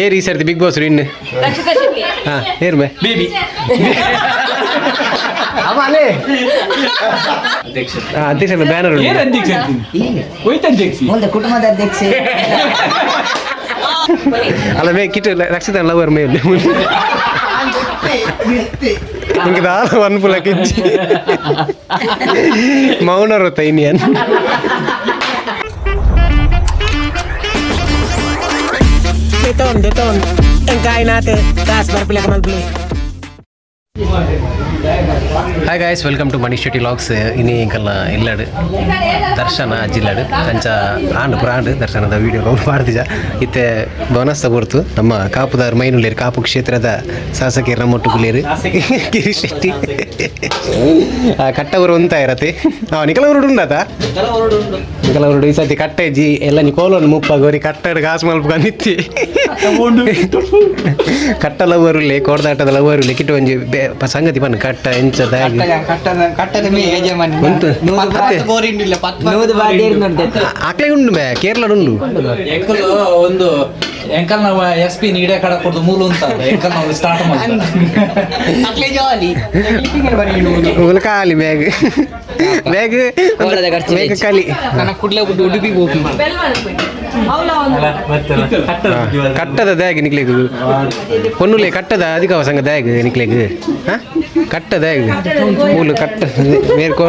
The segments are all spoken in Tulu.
ಏರ್ ಈ ಸರ್ತಿ ಬಿಗ್ ಬಾಸ್ ಇನ್ನು. ರಕ್ಷಿತಾ ಶೆಟ್ಟಿ. ಹಾ, ಏರ್ ಬೇ ಬೇಬಿ. ಅಲೆ. ಅಧ್ಯಕ್ಷ ಬ್ಯಾನರ್. ಏನ್ ಅಧ್ಯಕ್ಷ? ಹೋಯ್ತು ಅಧ್ಯಕ್ಷ. ಮುಂದೆ ಕುಟುಂಬದ ಅಧ್ಯಕ್ಷೆ. ಅಲ್ಲ, ಮೇ ಕಿಟ್ ರಕ್ಷಿತ ಲವರ್ ಮೇಲೆ ಇಂಕ ದಾಲ ಒನ್ ಪುಲ ಕಿಚ್ಚಿ ಮೌನ ರೊತ್ತ ಇನ್ನಿಯನ್. Deton, deton. Ang kain natin. Taas, barpila ka malbili. Hi guys, welcome to Manish Shetty vlogs. ಇನಿ ಎಂಕಲ್ನ ಇಲ್ಲಡು ದರ್ಶನ ಜಿಲ್ಲಡು ಅಂಚ ಆಂಡ್ ಪ್ರಾಂಡ್ ದರ್ಶನದ ವೀಡಿಯೋ ಪಾಡ್ದಿಜ. ಇತ್ತೆ ಬೋನಸ್ ಹೊರ್ತು ನಮ್ಮ ಕಾಪುದಾರ್ ಮೈನುಳ್ಳೇರು, ಕಾಪು ಕ್ಷೇತ್ರದ ಶಾಸಕರು ನಮ್ಮೊಟ್ಟುಗುಲೇರು ಗಿರೀಶ್ ಶೆಟ್ಟಿ. ಕಟ್ಟವರು ಉಂತ ಇರತ್ತೆ. ಹಾಂ, ನಿಕಲವರು ಉಂಡಾತ? ನಿಕಲವರು ಈ ಸತಿ ಕಟ್ಟೆಜ್ಜಿ ಎಲ್ಲ. ನೀ ಕೋಲನ್ನು ಮುಪ್ಪ ಗೋರಿ ಕಟ್ಟಡ್ ಕಾಸು ಮಲ್ಪ ನಿತ್ತಿ. ಕಟ್ಟ ಲವರುಲ್ಲೆ, ಕೋಡ್ದಾಟದ ಲವರುಲ್ಲೆ. ಕಿಟ್ಟು ಒಂಜಿ ಸಂಗತಿ ಪನ್ ಕಟ್ಟ ಎಂಚ ದಾಗ್? ಕಟ್ಟದ ಮೇ ಯಜಮಾನಿ. ಉಂಟು. ಅತ್ತೆ. ನೂದು ಬಾಡಿ ನೋಡ್ದೆ. ಆಕ್ಲೆ ಉಂಡು ಬೇ, ಕೇರಳ ಉಂಡು. ಎಂಕಲ್ ಒಂದು ಎಂಕಲ್ ನಾವು ಎಸ್ ಪಿ ನೀಡೆ ಕಡ ಕೊಡ್ದು ಮೂಲ ಅಂತ ಎಂಕಲ್ ನಾವು ಸ್ಟಾರ್ಟ್ ಮಾಡ್ತಾರೆ. ಅಕ್ಲೆ ಜಾಲಿ. ಮೂಲ ಖಾಲಿ ಬ್ಯಾಗ್ ಬ್ಯಾಗ್. ಕೋಲದ ಖರ್ಚು. ಬ್ಯಾಗ್ ಖಾಲಿ. ನನ್ನ ಕುಡ್ಲೆ ಬಿಟ್ಟು ಉಡುಪಿಗೆ ಹೋಗಿ. ಬೆಲ್ ಮಾಡ್ಬೇಕು ಹೌದಾ ಒಂದು. ಕಟ್ಟದ ದ್ಯಾಗ್ ನಿಕ್ಲೆಗ್ ಪೊನ್ನುಲೆ? ಕಟ್ಟದ ಅಧಿಕ ಸಂಘ ದ್ಯಾಗ್ ನಿಕ್ಲೆಗ್? ಹಾ, ಕಟ್ಟ ದ್ಯಾಗ್ ಮೂಲು ಕಟ್ಟ ಮೇರ್ ಕೋ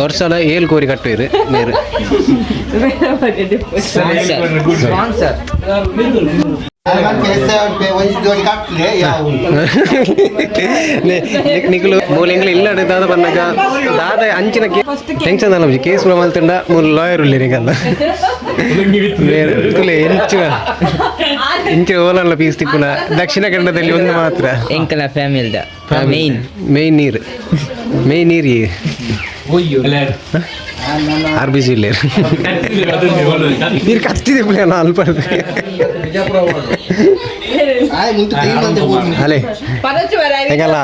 ವರ್ಷಲ ಏಳು ಕೋರಿ ಕಟ್ಟುವಿರು ಮೇರು. ಸ್ಪಾನ್ಸರ್. ನಿಕ್ಲು ಮೂಲ ಎಂಗ್ಲ ಇಲ್ಲ ದಾದ ಬನ್ನಗ ದಾದ ಅಂಚಿನ ಟೆನ್ಷನ್ ಅಲ್ಲ. ಕೇಸ್ ಮಲ್ತಂಡ ಮೂಲ ಲಾಯರ್ ಉಲ್ಲೇರಿ ನಿಕಲ್ಲ ಬೇರೆ. ತುಲೆ ಎಂಚಿನ ಇಂಚಿನ ಓಲಲ್ಲ ಪೀಸ್ ತಿಪ್ಪುನ ದಕ್ಷಿಣ ಕನ್ನಡದಲ್ಲಿ ಒಂದು ಮಾತ್ರ. ಎಂಕಲ ಫ್ಯಾಮಿಲಿದ ಮೇನ್. ಮೇನ್ ನೀರು, ಮೇನ್ ನೀರು. ಆರ್ ಬಿ ಸಿ ಇಲ್ಲ. ನೀರು ಕತ್ತಿದೆ ಪುಳ್ಳಿ ಅಲ್ಪ. ಅಲೆ. ಹೆಂಗಲ್ಲ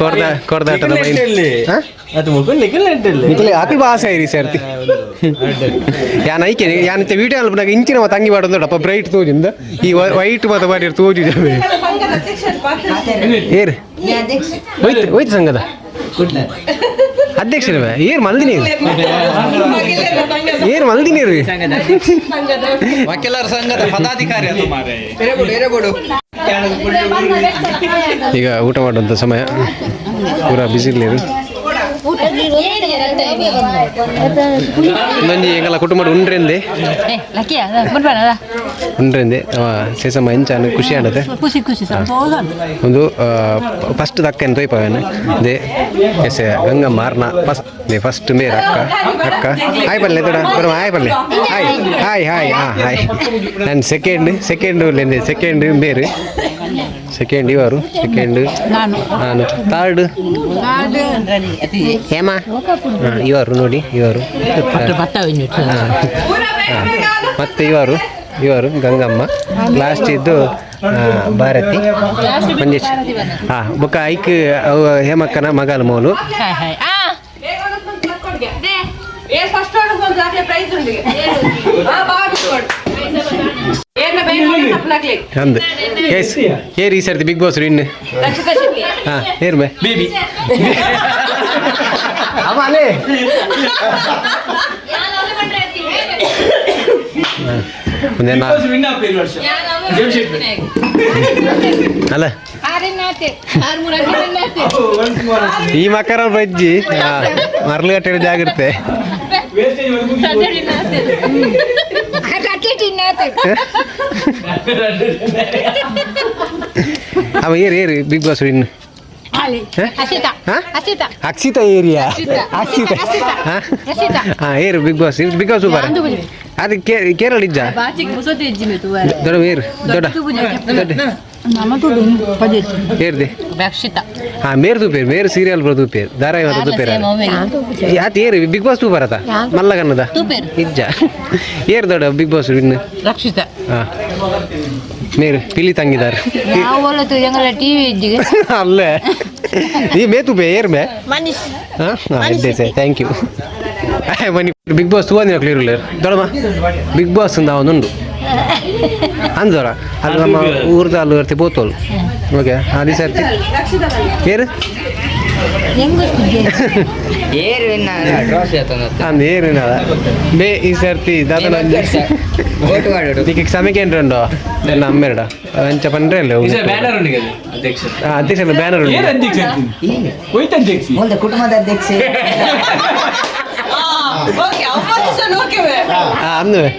ಕೊರ್ದ ಕೊರ್ದಾಟದ ಮೈನ್. ನಿಕಲೆ ಅಕಲ್ ಬಾಸ ಐರಿ ಸರ್ತಿ. ಯಾನ್ ಐಕೆ ಯಾನ್ ಇತ್ತೆ ವೀಡಿಯೋ ಅಲ್ಪನಾಗ ಇಂಚಿನ ಮತ್ತ ಅಂಗಿ ಪಾಡೊಂದು ಅಪ್ಪ ಬ್ರೈಟ್ ತೋಜಿಂದ ಈ ವೈಟ್ ಮತ ಮಾಡಿ ತೋಜಿದ. ಸಂಘದ ಅಧ್ಯಕ್ಷರು ಪಾತ್ರ. ಏರ್ ಹೋಯ್ತು ಹೋಯ್ತು ಸಂಘದ ಅಧ್ಯಕ್ಷರ ಏರ್ ಮಲ್ದಿನೀರು. ಏರ್ ಮಲ್ದಿನೀರು. ಸಂಘದ ವಕೀಲರ ಸಂಘದ ಪದಾಧಿಕಾರಿ ಅದು ಮಾರೆ. ಈಗ ಊಟ ಮಾಡುವಂಥ ಸಮಯ. ಪೂರಾ ಬಿಸಿಲು. ಒಂದೊಂಜಿ ಎಂಗಲ ಕುಟುಂಬ ಉಂಡ್ರೆಂದೆ. ಉಂಡ್ರೆಂದೆ ಸೇಸಮ್ಮ ಎಂಚಾನು ಖುಷಿ ಆಡತೆ. ಖುಷಿ ಖುಷಿ, ಸಂತೋಷ. ಒಂದು ಫಸ್ಟ್ ದಕ್ಕನ್ ತೋಯ್ಪವೇನು they S Gangamma ಅರ್ನ ಫಸ್ಟ್ they first ಮೇರ್ ಅಕ್ಕ ಅಕ್ಕ ಹಾಯ್ ಪಲ್ಲೆ ದೊಡ ಬರುವ. ಹಾಯ್ ಪಲ್ಲೆ, ಹಾಯ್ ಹಾಯ್ ಹಾಯ್. ಹಾಂ, ಹಾಯ್. ನಾನು ಸೆಕೆಂಡ್ ಸೆಕೆಂಡ್ ಲೆಂದೆ ಸೆಕೆಂಡ್ ಮೇರು ಸೆಕೆಂಡ್ ಇವರು ಸೆಕೆಂಡ್. ನಾನು ಥರ್ಡ್. ಹೇಮಾ. ಹಾಂ, ಇವರು ನೋಡಿ, ಇವರು. ಹಾಂ, ಮತ್ತೆ ಇವರು ಇವರು ಗಂಗಮ್ಮ ಲಾಸ್ಟ್ ಇದ್ದು. ಭಾರತಿ ಮಂಜೇಶ್. ಹಾಂ, ಬೊಕ್ಕ ಐಕ್ ಅವು ಹೇಮಕ್ಕನ ಮಗಲ ಮೋಲು. ಏ ಫಸ್ಟ್ ಒಂದು ಹಾಕ್ಲಿ ಪ್ರೈಸ್ ಉಂಡಿಗೆ. ಹಾ, ಬಾಡಿ ಕೊಡು. ಏನ ಬೇಗ ಸಪ್ಲಾಗ್ಲಿ. ಅಂದ್ ಎಸ್ ಏರ್ ಈ ಸರ್ತಿ ಬಿಗ್ ಬಾಸ್ ಇನ್ನು. ರಕ್ಷಿತಾ ಶೆಟ್ಟಿ. ಹಾಂ, ಏರ್ ಬೇ ಬೇಬಿ. ಅವ ಅಲ್ಲೇ. ಒಂದೇನಾ? ವಿನ್ ಆಪೇರು ವರ್ಷ. ಅಲ್ಲ, ಈ ಮಕರ ಬಜ್ಜಿ ಮರಳು ಕಟ್ಟಿರೋ ಜಾಗ್ರತೆ. ಅವ ಏರ್ ಏರ್ ಬಿಗ್ ಬಾಸ್ ಇನ್ನು? ಹಾ? ಅಕ್ಷಿತಾ ಏರಿಯಾ ಅಕ್ಷಿತಾ. ಹಾ, ಏರು Bigg Boss? Bigg Boss super ಅದು. ಕೇರಳ ಇಜ್ಜಾ ದೊಡ್ಡ ಏರು ದೊಡ್ಡ ದೊಡ್ಡ ಏರ್ದೆ. ಹಾ, ಮೇರ್ ತೂಪೇರು ಮೇರ್ ಸೀರಿಯಲ್ ಬರ ತೂಪೇರು ಧಾರಾವಾಹಿ ಮಾತ್ರ ತೂಪೇರು. ಯಾತ್ ಏರು ಬಿಗ್ ಬಾಸ್ ತೂಪರತ ಮಲ್ಲ ಕನ್ನದ ಇಜ್ಜ ಏರ್ ದೊಡ್ಡ ಬಿಗ್ ಬಾಸ್ ಇನ್ನು? ರಕ್ಷಿತಾ. ಹಾ, ಮೇರು ಪಿಲಿ ತಂಗಿದಾರೆ. ಟಿವಿ ಇಜ್ಜಿಗೆ. ಅಲ್ಲೇ ಈ ಮೇ ತೂಪೆ ಏರ್ ಮೇ. ಹಾಂ ಹಾಂ, ಇದ್ದೆ sir, thank you. Money big boss ತೂವಂದಿನ ಕ್ಲಿಯರ್ ದೊಡಮ್ಮ ಬಿಗ್ ಬಾಸ್ ಒಂದುಂಡು. ಅಂದೋರ ಅಲ್ಲಿ ನಮ್ಮ ಊರ್ದ ಅಲ್ಲಿ ಬರ್ತಿ ಪೋತೋಲು. ಓಕೆ, ಅದು ಸರ್ತಿ ಏರು. ಏರು ಟ್ರೋಫಿ ಆತಂದ. ಅಂದು ಏರಿನ ಬೇ ಈ ಸರ್ತಿ ದಾದನ. ಓಟು ಮಾಡೋಡು. ದಿಕ್ಕಿಗೆ ಸಮಯಕ್ಕೆ ಉಂಟು ಎಲ್ಲ ಅಮ್ಮೆರಡ ಅಂಚ ಪಂಡ್ರೆ ಅಲ್ಲ. ಬ್ಯಾನರ್ ಉಂಟು ಅಧ್ಯಕ್ಷ. ಅಧ್ಯಕ್ಷ ಬ್ಯಾನರ್ ಉಂಟು. ಅಧ್ಯಕ್ಷ ಹೋಯ್ತು ಅಧ್ಯಕ್ಷ. ಮುಂದೆ ಕುಟುಂಬದ ಅಧ್ಯಕ್ಷೆ. Okay, opposition okay. ಅಂದುವೆ.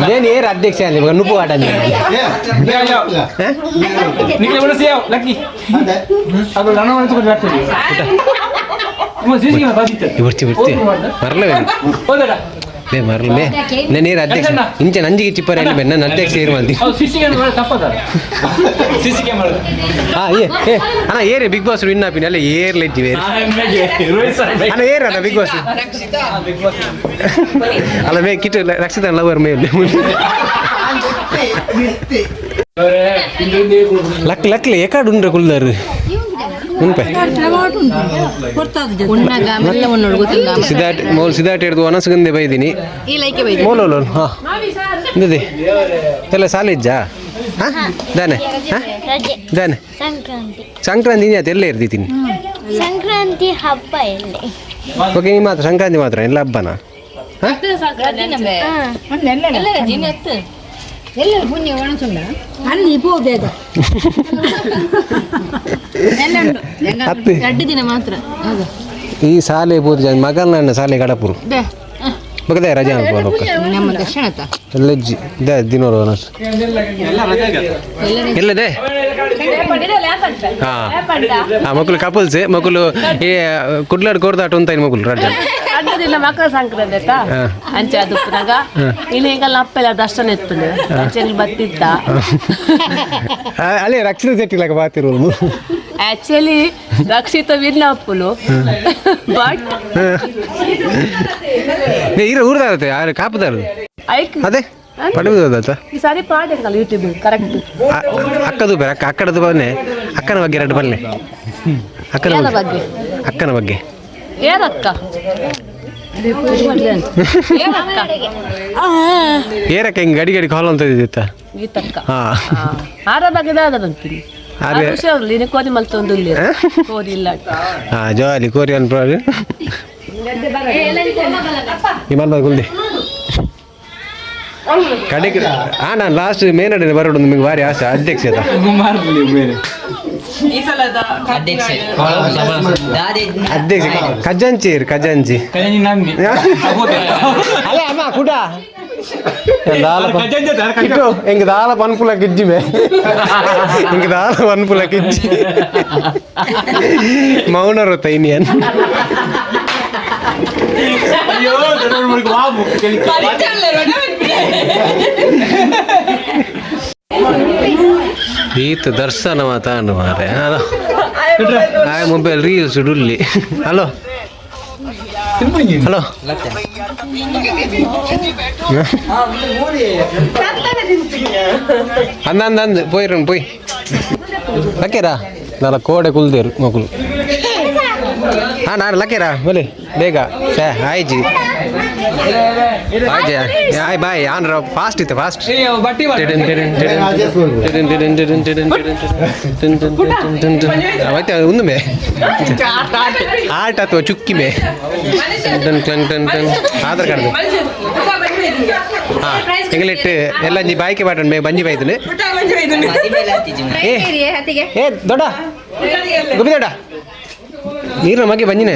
నేను ఏరు అధ్యక్ష అండి, నువ్వు ఆట. ఇవర్చి ఇవర్చి మరలవే లే మరలే. నేను ఏరు అధ్యక్ష ఇంచ నంజికి చిప్పరు వెళ్ళి నన్ను అధ్యక్ష ఏరు మంది. ఏ ఏ అన్న ఏరే big boss win ఆపిన అಲ್ಲ ఏర్లు ఇచ్చి వేరు అన్న ఏరు అన్న బిగ్ బాస్ అలా మే కిట్ రక్షిత లవర్ మే లక్ లక్లే ఎక్కడ ఉండ్ర కుల్దారు ಉನ್ಪೆ. ಉಣ್ಣಾಗ ಮೆಲ್ಲ ಉಣ್ಣೋಡು ಗೊತ್ತಿಲ್ಲ. ಸಿದಾಟ್ ಮೋಲ್ ಸಿದಾಟ್ ಹಿಡ್ದು ಒನಸುಗಂದೆ ಬೈದಿನಿ. ಈ ಲೈಕೆ ಬೈದಿ. ಮೋಲೋಲು ಹಾಂ ಇಂದದೆ ಎಲ್ಲ ಸಾಲಿಜ್ಜಾ ಹಾಂ ದಾನೆ ಹಾಂ ರಜೆ. ದಾನೆ. ಸಂಕ್ರಾಂತಿ. ಸಂಕ್ರಾಂತಿ ಆಯ್ತು ಎಲ್ಲ ಇರ್ದಿತೀನಿ. ಸಂಕ್ರಾಂತಿ ಹಬ್ಬ ಇಲ್ಲಿ. ಓಕೆ, ನೀವು ಮಾತ್ರ ಸಂಕ್ರಾಂತಿ ಮಾತ್ರ ಎಲ್ಲ ಹಬ್ಬನ ಹಾಂ. ಹತ್ತು. ಎರಡು ದಿನ ಮಾತ್ರ. ಈ ಸಾಲೆ ಪೂರ್ತಿ ಮಗನ ಸಾಲೆ ಕಡಪುರು ಬಗದೆ ರಜೆ ಅನ್ಕೋ. ನಮ್ಮ ದರ್ಶನ. ಎಲ್ಲಜ್ಜಿ ಇದೆ ದಿನೋರು ಎಲ್ಲದೆ. ಹಾಂ ಹಾಂ ಮಕ್ಕಳು ಕಪಲ್ಸ್ ಮಕ್ಕಳು ಈ ಕುಡ್ಲಾಡ್ ಕೋರ್ದಾಟ ಅಂತ ಮಕ್ಕಳು ರಜೆ. ದಿನ ಮಕರ ಸಂಕ್ರಾಂತಿ ಆಯ್ತಾ? ಅಂಚೆ ಅದು ಪುನಗ ಇನ್ನು ಈಗಲ್ಲ ಅಪ್ಪೆಲ್ಲ ದರ್ಶನ ಎತ್ತುಂಡು ಅಂಚೆ ಬತ್ತಿತ್ತ. ಅಲ್ಲೇ ರಕ್ಷಿತ ಸೆಟ್ಟಿಲಾಗ ಬಾತಿರೋದು. ಆಕ್ಚುಲಿ ರಕ್ಷಿತ ವಿನ್ ಅಪ್ಪುಲು ಬಟ್ ಇರೋ ಊರ್ದಾರತ್ತೆ ಯಾರು ಕಾಪುದಾರದು. ಐಕ್. ಅದೇ ಪಡುವುದಾತ. ಈ ಸಾರಿ ಪಾಡಂಗಲ್ಲ ಯೂಟ್ಯೂಬ್ ಕರೆಕ್ಟ್. ಅಕ್ಕದು ಬೇರೆ ಅಕ್ಕ ಅಕ್ಕಡದು ಬನ್ನೆ ಅಕ್ಕನ ಬಗ್ಗೆ ಎರಡು ಬಲ್ಲೆ ಅಕ್ಕನ ಯಾರ ಬಗ್ಗೆ? ಬಗ್ಗೆ? ಅಕ್ಕನ ಬಗ್ಗೆ. ಏನಕ್ಕ ಏನಕ್ಕ? ಏರಕ್ಕ ಹಿಂಗೆ ಗಡಿ ಗಡಿ ಕಾಲ್ ಅಂತ ಇದ್ದಿತ್ತ. ಗೀತಕ್ಕ. ಹಾ. ಆರ ಬಗ್ಗೆ ದಾದ ಅಂತೀನಿ. ಆರೆ. ಹುಷಾರು ನೀನು ಕೋರಿ ಮಲ್ತೊಂದು ಇಲ್ಲಿ ಕೋರಿ ಇಲ್ಲ. ಹಾ ಜಾಲಿ ಕೋರಿ ಅನ್ಪ್ರಾರು ಈ ಮಲ್ಬ ಗುಲ್ದಿ ಕಡೆಗೆ ಹಾ ನಾನು ಲಾಸ್ಟ್ ಮೇನಡೆ ಬರೋಡು ನಿಮಗೆ ಭಾರಿ ಆಸೆ ಅಧ್ಯಕ್ಷത. ಅಧ್ಯಕ್ಷ ದಾದೆ. ಅಧ್ಯಕ್ಷ ಖಜಾಂಚಿ ಇರು, ಖಜಾಂಚಿ ಅಲ್ಲ ಅಮ್ಮ ಕುಟ ಕಿಟ್ಟು ಎಂಗ ದಾಲ ಪನ್ಪುಲ ಕಿಜ್ಜಿ ಬೇ ಇಂಕ ದಾಲ ಪನ್ಪುಲ ಕಿಜ್ಜಿ ಮೌನರು ತೈನಿಯನ್. ಈತ ದರ್ಶನ ಮಾತಾಡು ಮಾರೆ. Hello, hi mobile reels Dulli. Hello hello ಅಂದ ಅಂದ ಅಂದ್ ಪೋಯಿರು ಪೋಯ್ ಲಕ್ಕೇರಾ ನಾಲ ಕೋಡೆ ಕುಲ್ದೇರು ಮಕ್ಕಳು. ಹಾಂ ನಾನು ಲಕ್ಕೇರಾ ಬಲೆ ಬೇಗ say hi G hi G hi bye ಆನ್ರ ಫಾಸ್ಟ್ ಇತ್ತು ಫಾಸ್ಟ್. ಮತ್ತೆ ಒಂದು ಮೇ ಆಟ ಅಥವಾ ಚುಕ್ಕಿ May ton ton ton ton Aadhaar card. ಹಾಂ ಎಂಗ್ಲಿಟ್ಟು ಎಲ್ಲ ಅಂಜಿ ಬಾಯ್ಕೆ ಬಾಟನ್ ಮೇ ಬಂಜಿ ಬಾಯ್ತನೆ. ಏ ಏ ದೊಡ್ಡ ಗುಬ್ಬಿ ದೊಡ್ಡ ನೀರು ಮಗೆ ಬಂಜಿನೆ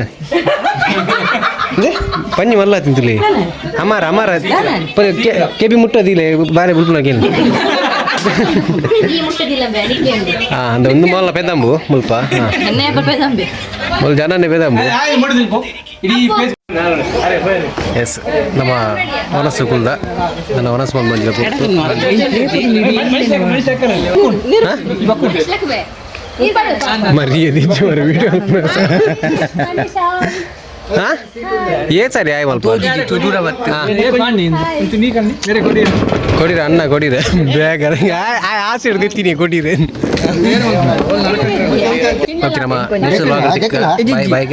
ಪಂಜಿ ಮಲ್ಲ ತಿಂತಲಿ ಅಮಾರ ಅಮಾರ ಕೆಬಿ ಮುಟ್ಟದಿಲ್ಲ ಬಾರೆ ಬುಲ್ಪುನ ಕೇಳಿ. ಹಾಂ ಅಂದ ಒಂದು ಮಲ್ಲ ಪೆದಂಬು ಮುಲ್ಪ ಹಾಂ ಮುಲ್ ಜನನೇ ಪೆದಂಬು. ಎಸ್ ನಮ್ಮ ವನಸ್ಸು ಕುಲ್ದ ನನ್ನ ವನಸ್ಸು ಮಂಜಿದ. ಮರ್ಯಾದೆ ಮರ ವಿಡಿಯೋ. ಹಾ ಏ ಸರಿ ಆಯ್ ಮಲ್ಪ ಕೊಡಿರ ಅನ್ನ ಕೊಡಿರ ಬೇಗ ಆಸೆ ಹಿಡ್ದಿತ್ತೀನಿ ಕೊಡಿರ. ಓಕೆ ನಮ್ಮ ಬಾಯ್ ಬಾಯ್.